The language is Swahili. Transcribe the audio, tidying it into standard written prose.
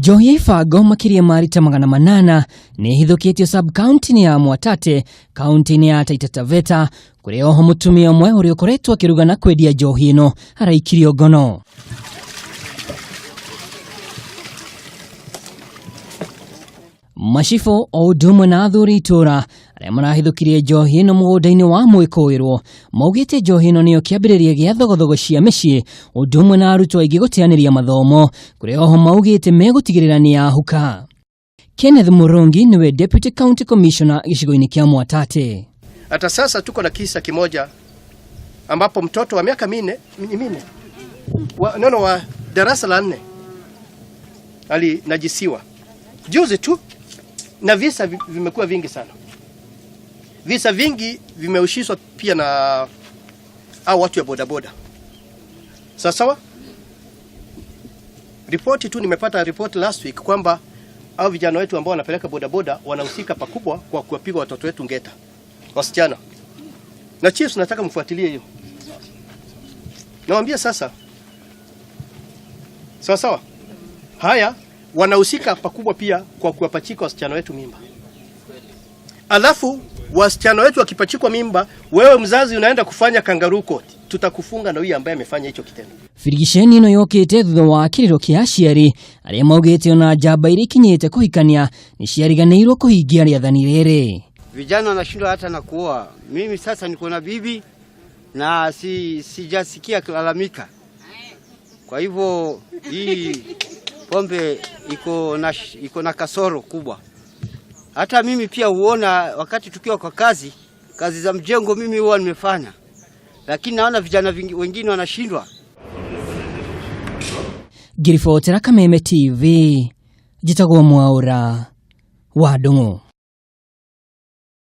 Njohi ya ibango makĩria ma rita 800 nĩ ĩhithũkĩtio sub county-inĩ ya Mwatate, kaunti-inĩ ya Taita Taveta, kũrĩa oho mũtumia ũmwe ũrĩa ũkoretwo akĩruga na kwendia njohi ĩno araikirio ngono. Macibũ o ũndũ ũmwe na athuri itũra arĩa marahithũkirie njohi ĩno mũgũnda-inĩ wa mwĩkũĩrwo maugĩte njohi ĩno nĩyo kĩambĩrĩria gĩa thogothogo cia mĩciĩ, ũndũ ũmwe na arutwo aingĩ gũteanĩria mathomo, kũrĩa oho maugĩte megũtigĩrĩra nĩ yahuka. Kenneth Murungi niwe Deputy County Commissioner gĩcigo-inĩ kĩa Mwatate. Hata sasa tuko na kisa kimoja ambapo mtoto wa miaka 4 wa, nono wa darasa la 4 alinajisiwa juzi tu, na visa vimekuwa vingi sana. Visa vingi vimehusishwa pia na au watu ya bodaboda. Sawa sawa? Ripoti tu nimepata report last week kwamba au vijana wetu ambao wanapeleka bodaboda wanahusika pakubwa kwa kuwapiga watoto wetu ngeta, wasichana. Na chiefs, nataka mfuatilie hiyo. Nawaambia sasa. Sawa sawa? Haya, wanahusika pakubwa pia kwa kuwapachika wasichana wetu mimba. Alafu wasichana wetu wakipachikwa mimba, wewe mzazi unaenda kufanya kangaroo court, tutakufunga na huyu ambaye amefanya hicho kitendo. Birigiceni ĩno yũkĩte thutha wa kĩrĩro kĩa aciari arĩa maugĩte ona njamba iria ikinyĩte kũhikania nĩ ciariganĩirwo kũhingia rĩathani rĩrĩ. Vijana wanashindwa hata na kuoa. Mimi sasa niko na bibi na sijasikia akilalamika. Kwa hivyo hii pombe iko na kasoro kubwa. Hata mimi pia huona wakati tukiwa kwa kazi za mjengo mimi huwa nimefanya, lakini naona vijana wengine wanashindwa. Ngiribotera Kameme TV, njĩtagwo Mwaũra wa Ndung'u.